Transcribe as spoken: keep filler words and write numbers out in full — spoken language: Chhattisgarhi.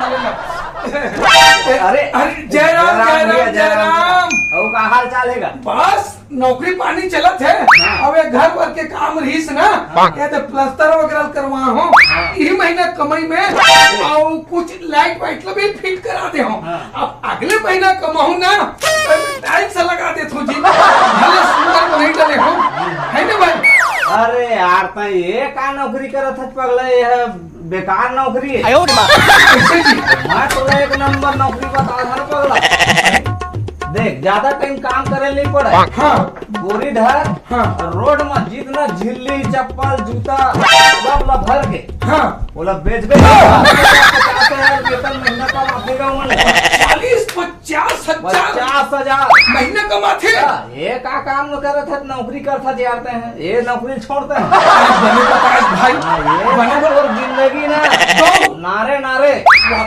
अरे, अरे, जय राम, जय राम, जय राम। अउ का हाल चाल हे गा? बस नौकरी पानी चलत हे। हाँ। अब ये घर बर के काम रहिस ना, हाँ। ये तो प्लास्टर वगैरह करवा हूँ। हाँ। इही महीना कमाई में अउ कुछ लाइट वाइट ला भी फिट करा दे हूँ। हाँ। अब अगले महीना कमाहूँ ना, टाइम से लगा देत हूँ जी। भले सुंदर बनाई डले हूँ, है ना भाई? अरे यार, तैं ये का नौकरी करत हस पगला? ये बेकार नौकरी हे। आयो रे माँ। कैसे जी? मैं तोला एक नंबर नौकरी बता हूँ पगला। देख, ज्यादा टाइम काम करे नहीं पड़े। हाँ। बोरी धर, हाँ। रोड में जितना झिल्ली, चप्पल, जूता, सब ला भर के, हाँ। ओला बेचबे, पचास हजार वेतन महीना का माफेगा मन। चालीस पचास हजार? पचास हजार। महीना कमाथे? हाँ, ये का काम न करत हे, नौकरी करत हे यार तैं। ये नौकरी छोड़त हे। बने बताए भाई। हाँ, ये बने तो तोर जिंदगी ना। तो? नारे, नारे। वाह,